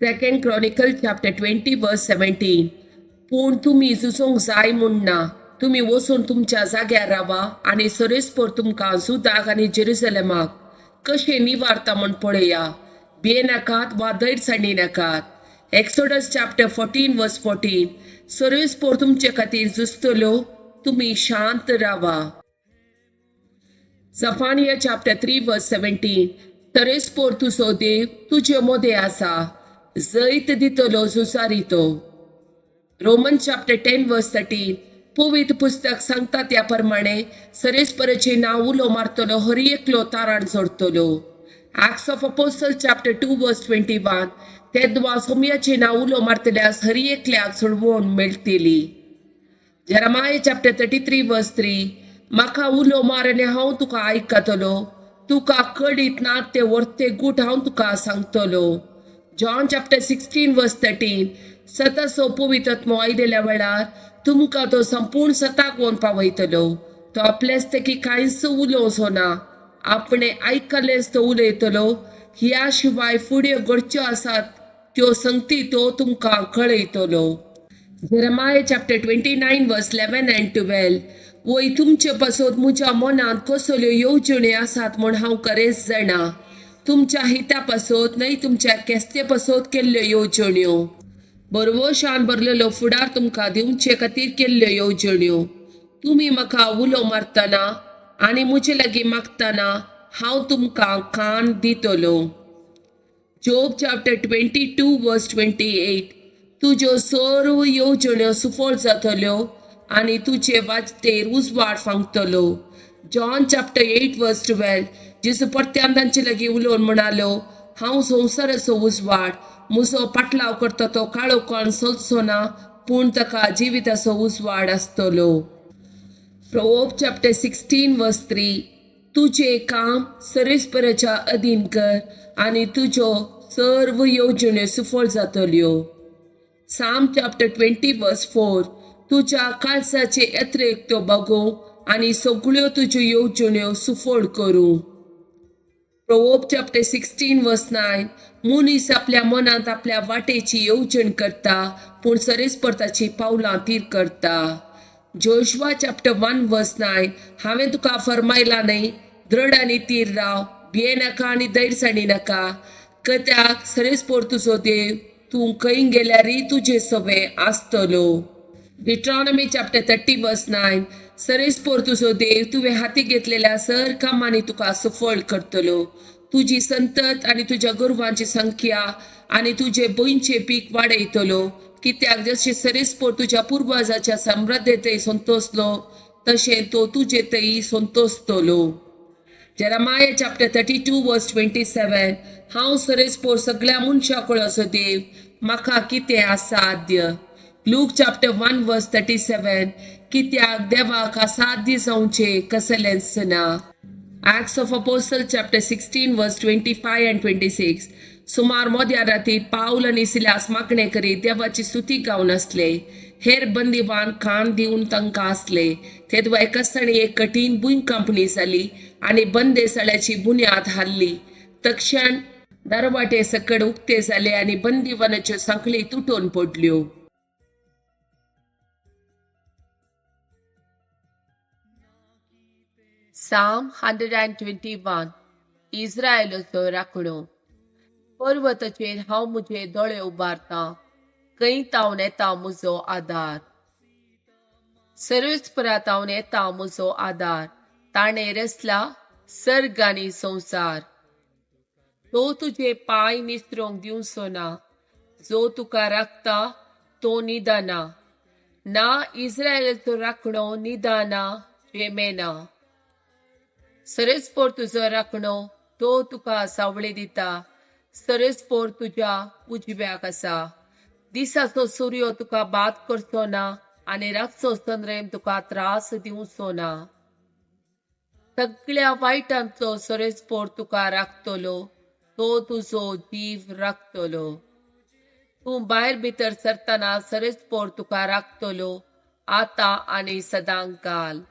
Second Chronicle chapter 20 verse 17. पूण तुमी झुजोंक जाय म्हूण ना. तुमी वचून तुमच्या जाग्यार रावा आनी सरेस्पोर तुमकां जुदाक आनी जेरुसलेमाक कशें निवारता म्हूण पळया. भियेनाकात वा धैर्य सांडी नाकात. Exodus chapter 14 verse 14. सर्वेस्पोर तुमचे खातीर झुजतलो, तुमी शांत रावा. Zephaniah chapter 3 verse 17. तरेस्पोर तुजो देव तुजे मोदें आसा, जैत दितलो झुजारी तो. Roman chapter 10 verse 13. पवित्र पुस्तक सांगता त्या प्रमाणे सरेस्पराचें नांव उलो मारतलो हर एकलो ताराण जोडतलो. Acts of Apostle chapter 2 verse 21. तेदवा सोमयाचें नांव उलो मारतल्यास हर एकल्याक सोडवण मेळटली. Jeremiah chapter 33 verse 3. म्हाका उलो मार आनी हांव तुका आयकतलो, तुका कळीत ना ते वर्ते गूट हांव तुका सांगतलो. John chapter 16 verse 13. सताचो पवित्र आत्मो आयलेल्या वेळार तुमकां तो संपूर्ण सताक व्हरून पावयतलो. तो आपलेच तेकी कांयच उलोवचो ना, आपणे आयकलेंच तो उलयतलो. ह्या शिवाय फुडें घडच्यो आसात त्यो संगती तो तुमकां कळयतलो. Jeremiah chapter 29 verse 11 and 12. वय तुमचे पासत म्हज्या मनांत कसल्यो येवजण्यो आसात म्हूण हांव खरेंच जाणा. तुमच्या हिता पासत न्हय, तुमच्या केस्ते पासत केल्ल्यो येवजण्यो, बरवशान भरलेलो फुडार तुमकां दिवचे खातीर केल्ल्यो येवजण्यो. तुमी म्हाका उलो मारतना आनी म्हजे लागीं मागतना हांव तुमकां कान दितलो. Job chapter 22 verse 28. तुज्यो सर्व येवजण्यो सुफळ जातल्यो आनी तुजे वाटेर उजवाड फांकतलो. John chapter 8 verse 12. जेजू परत्यान तांचे लागीं उलोवन म्हणालो, हांव संवसाराचो उजवाड. म्हजो पाटलाव करता तो काळोखान चलचो ना, पूण ताका जिविताचो उजवाड आसतलो. Proverb chapter 16 verse 3. तुजें काम सरेस्पराच्या अधीन कर आनी तुज्यो सर्व येवजण्यो सुफळ जातल्यो. Psalm chapter 20 verse 4. तुज्या काळजाचे यत्रेक त्यो बगो आनी सगळ्यो तुज्यो येवजण्यो सुफळ करूं. Proverb chapter 16 verse 9. मनीस आपल्या मनांत आपल्या वाटेची येवजण करता, पूण सरेस्पर ताची पावलां थीर करता. Joshua chapter 1 verse 9. हांवें तुका फरमायला न्हय, दृढ आनी थीर राव, भिये नाका आनी धैर्य सांडी नाका. कित्याक सरेस्पोर तुजो देव तूं खंय गेल्यारय तुजे सवें आसतलो. Deuteronomy chapter 30 verse 9. सरेस्पोर तुजो देव तुवें हाती घेतलेल्या सर कामांनी तुका सफळ करतलो. तुजी संतत आनी तुज्या गोरवांची संख्या आनी तुजे भंयचे पीक वाडयतलो. कित्याक जशें सरेस्पोर तुज्या पुर्वजाच्या समृद्धेतय संतोसलो, तशें तो तुजे तय संतोसतलो. Jeremiah chapter 32 verse 27. हांव सरेस्पोर सगळ्या मनशा कुळाचो देव, म्हाका कितें असाध्य? Luke chapter 1 verse 37. कित्याक देवाक असाध्य जावचें कसलेंच ना. Acts of Apostle chapter 16 verse 25 and 26. सुमार मध्या राती पावल आनी सिलास मागणें करीत देवाची स्तुती गावन आसले. हेर बंदीवान कान दिवन तांकां आसले. तेदवा एकसाणी एक कठीण भूंयकांपणी जाली आनी बंदेसाळ्याची बुन्याद हाल्ली. तक्षण दरवाटे सकड उक्ते जाले आनी बंदीवानाच्यो सांखळी तुटून पडल्यो. Psalm 121. इस्रायलाचो राखणो. पर्वताचेर हांव म्हजे दोळे उबारतां, खंय तावन येता म्हजो आदार? सर्वेस्परा तावन येता म्हजो आदार, ताणें रचला सर्ग आनी संवसार. तो तुजे पांय निसरोंक दिवचो ना, जो तुका राखता तो निदाना ना. इस्रायलाचो राखणो निदाना झेमेना. सरेस्पोर तुजो राखणो, तो तुका सावळी दिता. सरेस्पोर तुज्या उजव्याक आसा. दिसाचो सूर्य तुका बाद करचो ना आनी रातचो चंद्रेम तुका त्रास दिवचो ना. सगळ्या वायटांतलो सरेस्पोर तुका राखतलो, तो तुजो जीव राखतलो. तूं भायर भितर सरतना सरेस्पोर तुका राखतलो, आतां आनी सदांकाल.